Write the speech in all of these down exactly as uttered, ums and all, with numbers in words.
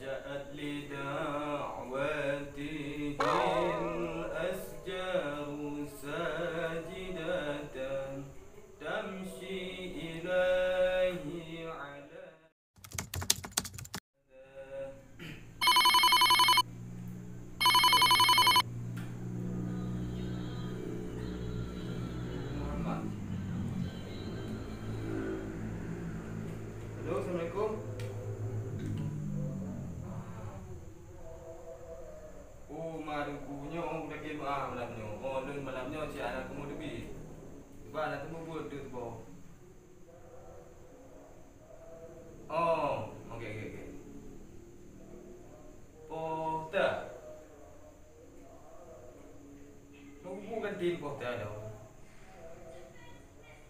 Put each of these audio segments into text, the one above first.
جاءت لدعوته الأشجار ساجدة تمشي إليه على Muhammad. Halo, assalamualaikum. Oh, ma Teungku, nyoe ulôn lakèe meu'ah malam nyoe. Oh, lôn malam nyoe cit hana teumèe teubiet. Sebab hana teumèe buet deuh boh. Oh, oke, oke, oke. Poh teuh. Teungku kan tin poh teuh dah.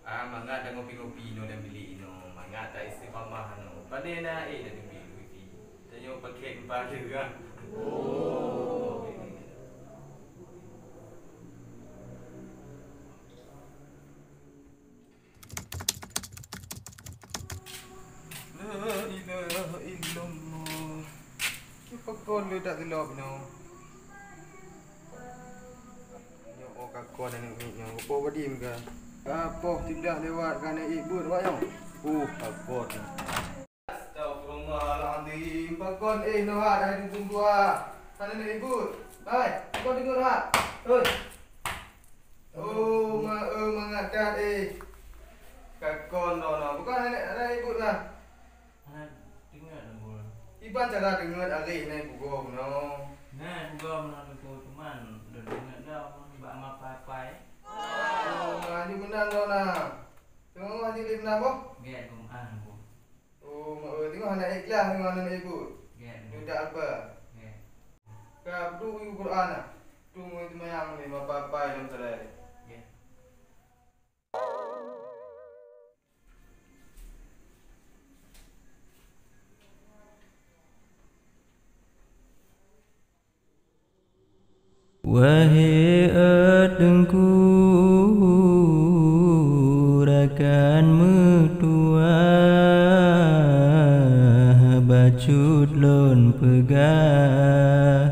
Ah, mangat dah ngopi-ngopi inoe lam bilék inoe. Mangat that istiqamah inoe. Pandai na ék dah teubiet wifi. Tanyoe pakèk empat lé kan. Oh. La ilaha illallah. Kiban kon le dak geulop nyoe. Nyoe oh ka kon aneuk miet nyoe. Rupa badim ka. Ka poh siblaih lewat ka aneuk miet buet awak nyoe. Uh, ka kon. Astagfirullahalazim. Pakon eh nyoe hai dukun dua. Hana aneuk miet buet. Hai, pakon deungon ha. Hei. Oh, ma, eh, mangat that, eh. Ka kon droeneuh. Bukon aneuk, aneuk miet buet na. Hana deungon lom, Bol. Kiban cara deungon areh nyan pugoe bunoe. Nyan pugoe bunoe Teungku, cuman lôn deungon lom bak ma papai. Oh, ma, nyoe meunan droeneuh. Teungoh nyoe lé meunan boh? Gèt, Teungku, ah, Teungku. Oh, ma, eh, teungoh hana ikhlas teungoh aneuk miet buet. Gèt, Teungku. Nyoe dak apa? Gèt. Ka peuduek yue Quran ah. Tunggu seumayang lé ma papai lam sarai. Gèt. Wahé Teungku rakan meutuwah, bacut lôn peugah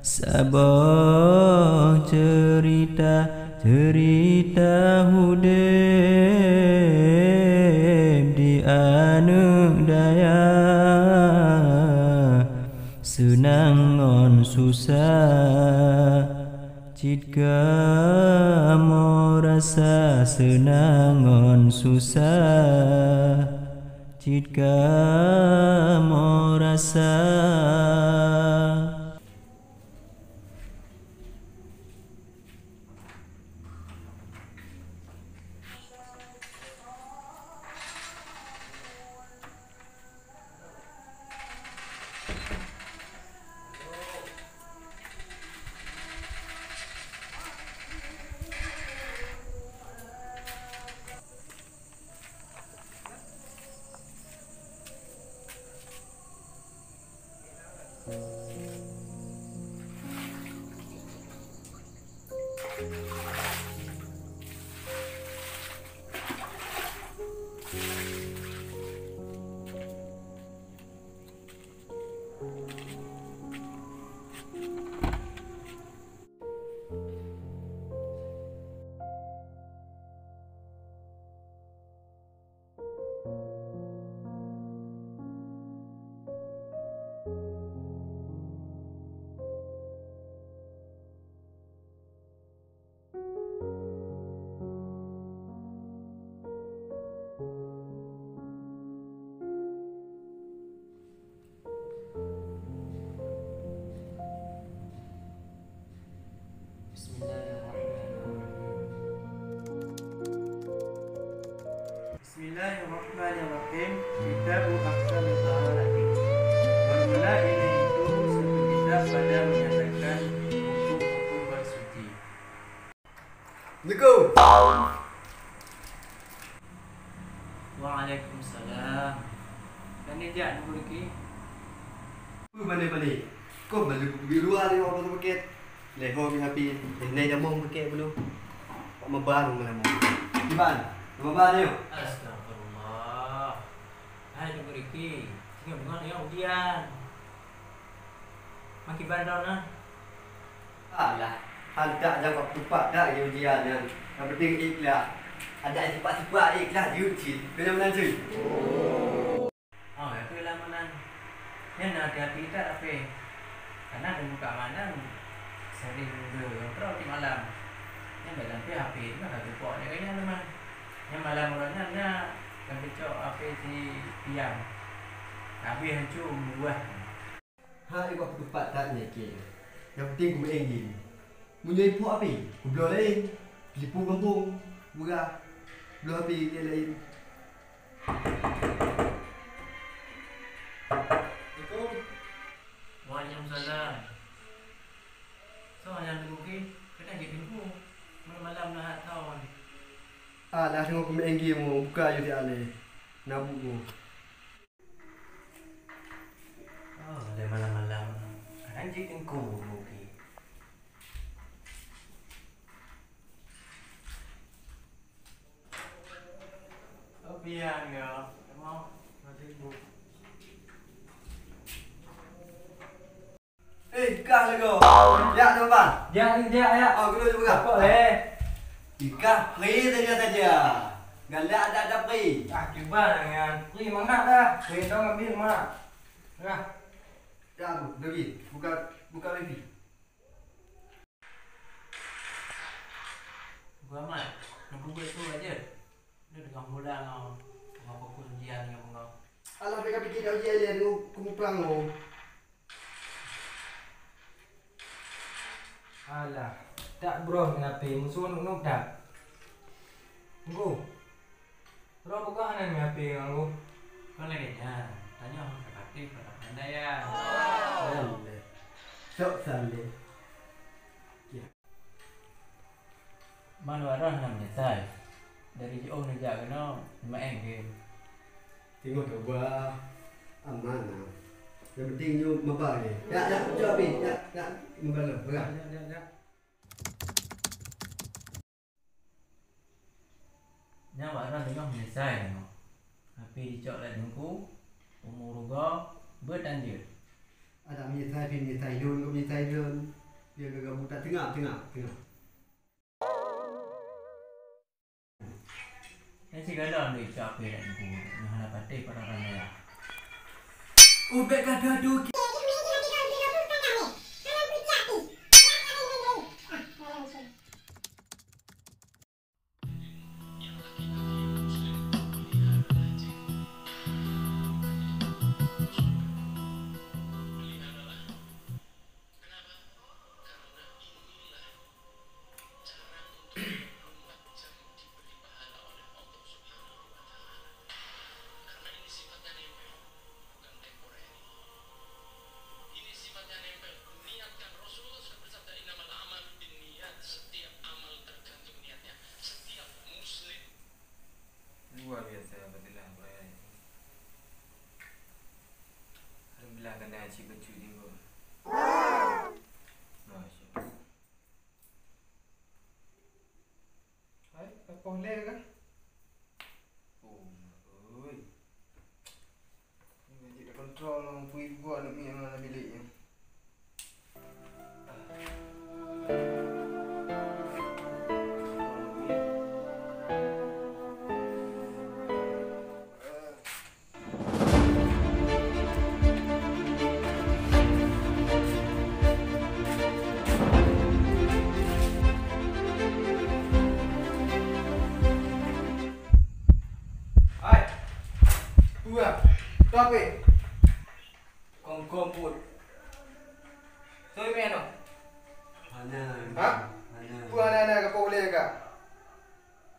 saboh ceurita. Ceurita udép di aneuk dayah, seunang ngon susah, cit kamoe rasa. Seunang ngon susah, cit kamoe rasa. Assalamualaikum. Waalaikumsalam. Kami jak Teungku Riki. Peue bani-bani? Kok balu di luwa ni orang pakai? Leho di api, leho ni damong pakai belum? Pak Mabar malam. Iban, Mabar ni. Astagfirullah. Hai Teungku Riki, singoh deungoe nyoe ujian. Makiban droeneuh? Alah, hantak nyang bak tupak that lagèe ujian nyan. Nyang penting ikhlas. Adak sipak-sipak ikhlas jeuet cit. Keu nyang meunan cit. Oh, ya keu lam meunan. Nyan na hati-hati that api. Karena di muka malam sering dua yang terus di malam. Nyan bak sampai H P tu kan satu pok dia kena teman. Nyan malam uroe nyan na kan kecok H P si Piang. Habis hancur buah. Ha, iwak peutupat that nyan keu. Nyang penting kumeu'en jih. Meunyoe ipok api, kubloe laén. Lipu gampông, beurah. Bloe api laén-laén. Assalamualaikum. Waalaikumsalam. Soe nyang teungku keu? Keuneuk jiteungku. Malam-malam na that thon. Alah, teungku kumeu'en jih mu, buka yue siat lé. Na buet mu. Oh, lé malam-malam. Kadang jih teungku mungkin. Oh, pian ya. Mau nanti bu. Eh, kah lagoe. Jak tu, Bang. Jak ni, jak, jak. Oh, guru juga. Apa leh? Ikah free saja-saja. Galak ada-ada free. Ah, cuba dengan free mangat dah. Free dong ambil mak. Dah. Ya, Bu, lagi. Buka, buka wifi. Gua mat, nak buka tu aja. Dia tengah mula ngau, ngau fokus ujian dengan ngau. Alah, mereka pikir dah ujian dia tu, kumuprang tu. Alah, tak broh ngon H P, musoh nuk-nuk that. Ngku. Roh buka hana ngon H P ngku. Kon lagèe nyan, tanyoe ka patéh pada pandai ya. Alah. Sok sambé. Man Warah na meunyeusai. Dari jiôh neujak keunoe, meu'en keu. Singoh toba aman na. Nyang penting nyoe meuba lé. Ya, ya, cok api. Ya, ya, meuba lom. Peugah. Ya, ya, ya. Nyan Warah teungoh meunyeusai teungoh. Tapi dicok lé teungku, umu rugoe, beuet dan jeuet. Adak meunyeusai pih meunyeusai lôn, kok meunyeusai lôn. Dia gaga buta teungap, teungap, teungap. Nyan sigohlom lé cok api dak teungku, nyoe hana patéh para raya. Ubek ka dadu. Ini sifatnya nempel. Niatkan. Rasulullah sudah bersabda, "Innamal a'malu binniyat." Setiap amal tergantung niatnya. Setiap muslim. Luar biasa, Fadilah, Boy. Alhamdulillah, kena cik bacut ni, Boy. Masya Allah. Hai, apa leh kah? Oh, oi. Ni wajib dah kontrol orang pui buat aneuk miet dalam bilik ni. Hai. Peue? Toh pih. Kong-kong pun. Soe meunoe? Hana. Ha? Hana. Peue hana-hana ka po ulèe ka?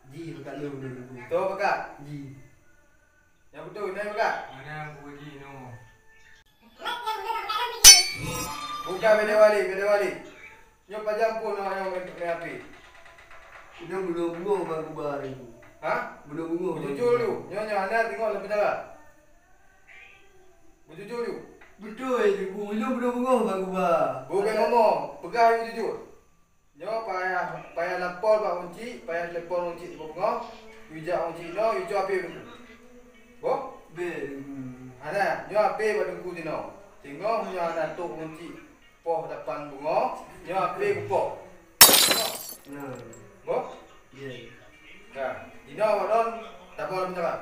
Ji peugah lôn, lôn, lôn. Toh peugah? Ji. Nyang beutôi, nyan peugah? Hana, Abu Haji, no. Bukak beda balik, beda balik. Nyoe pajan phon awak nyoe ngon H P. Nyoe bunoe beungoh bak guba, Teungku. Ha? Bunoe beungoh bak guba. Beujujur, Yu. Nyoe, nyoe hana teungoh lam peunjara. Beujujur, Yu. Beutôi, Teungku. Nyoe bunoe beungoh bak guba. Beu bèk ngomong. Peugah, Yu, jujur. Nyoe payah, payah lapor bak Wan Cik, payah telepon Wan Cik sigoe beungoh. Yu jak Wan Cik nyoe, yu cok apé Teungku. Boh? Bèk, Teungku. Hana, nyoe apé bak Teungku jinoe. Teungoh nyoe hana trôk Wan Cik poh lapan beungoh, nyoe apé kupoh. Nah. Boh? Ye. Ka. Jinoe awak lôn, tamong lam peunjara.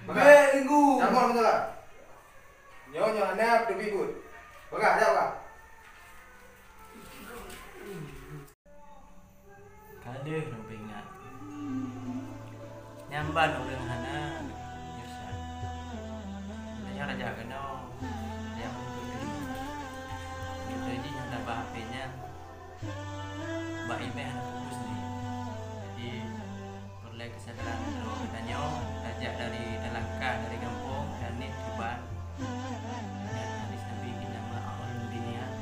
Bèk, Teungku. Tamong lam peunjara. Nyoe, nyoe hana teubiet buet. Peugah, jak peugah. Ka lheueh lôn peuingat. Nyan ban ureueng hana irsyad. Meunyoe raja keunoe, raja meunurot ilmu. Meunyoe jih nyang tabah H P nyan, bak iémé hana fokus lé. Jadi, peureulèe keusadaran droe geutanyoe, tajak dari talangkah dari gampông, dan niet kiban. Dan hadis Nabi, "Innama a'malul binniyat."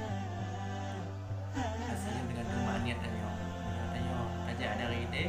Hase nyan teugantung bak niet tanyoe. Meunyoe tanyoe tajak dari idéh,